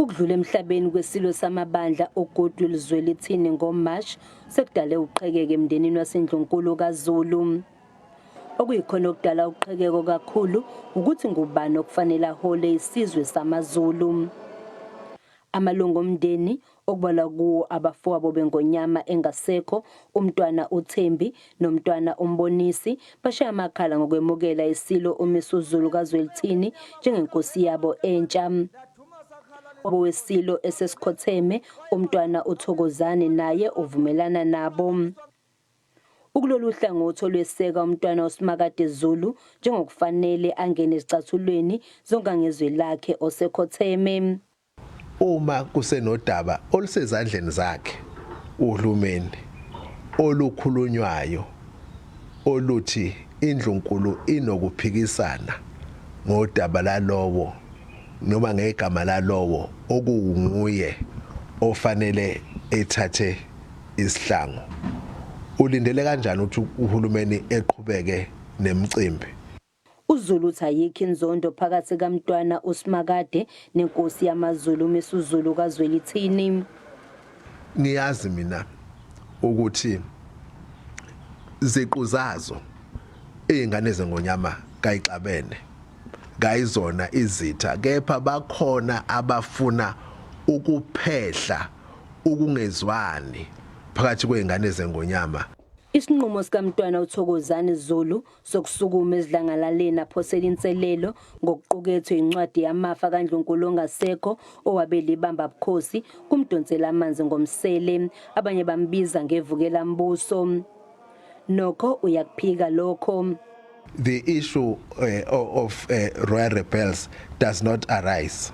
Ukudlula emhlabeni kweSilo samaBandla uGoodwill Zwelithini ngoMashi sekudale uqhekeko emndenini waseNdlunkulu kaZulu. Okuyikhona okudala uqhekeko kakhulu ukuthi ngubani okufanele ahole isizwe samaZulu. Amalungu omndeni okubalwa kuwo abafowabo beNgonyama engasekho uMntwana uThembi noMntwana uMbonisi bashaya amakhala ngokwemukela iSilo uMisuzulu kaZwelithini njengenkosi yabo entsha. WeSilo esesikhotheme uMntwana uThokozani naye uvumelana nabo. Ukulolu hlangothi olweseka uMntwana uSimakade Zulu njengokufanele angene ezicathulweni zongangezwe lakhe osekhotheme. Uma kusenodaba olusezandleni zakhe uhulumeni olukhulunywayo oluthi indlunkulu inokuphikisana ngodaba lalowo noma ngegama lalowo okuwunguye ofanele ethathe isihlangu, ulindele kanjani ukuthi uhulumeni eqhubeke nemicimbi? UZulu uthi ayikho inzondo phakathi kaMntwana uSimakade nenkosi yamaZulu uMisuzulu kaZwelithini. Ngiyazi mina ukuthi ziqu zazo izingane zengonyama kayixabene, kayizona izitha, kepha bakhona abafuna ukuphehla ukungezwani phakathi kwezingane zengonyama. Isinqumo sikaMntwana uThokozani Zulu sokusukuma esidlangalaleni aphosela inselelo ngokuqukethwe incwadi yamafa kaNdlunkulu ongasekho owabe libamba bukhosi kumdonsela amanzi ngomsele, abanye bambiza ngevukela mbuso. Nokho uyakuphika lokho. The issue of royal rebels does not arise.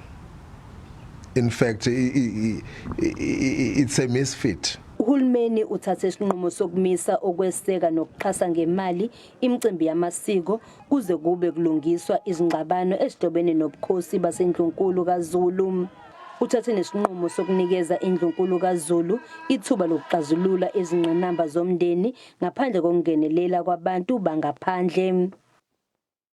In fact, it's a misfit. Uhulumeni uthathe isinqumo sokumisa ukweseka nokuxhasa ngemali imicimbi yamasiko kuze kube kulungiswa izingxabano ezihlobene nobukhosi baseNdlunkulu kaZulu. Uthathe nesinqumo sokunikeza iNdlunkulu kaZulu ithuba lokuxazulula izingqinamba zomndeni ngaphandle kokungenelela kwabantu bangaphandle.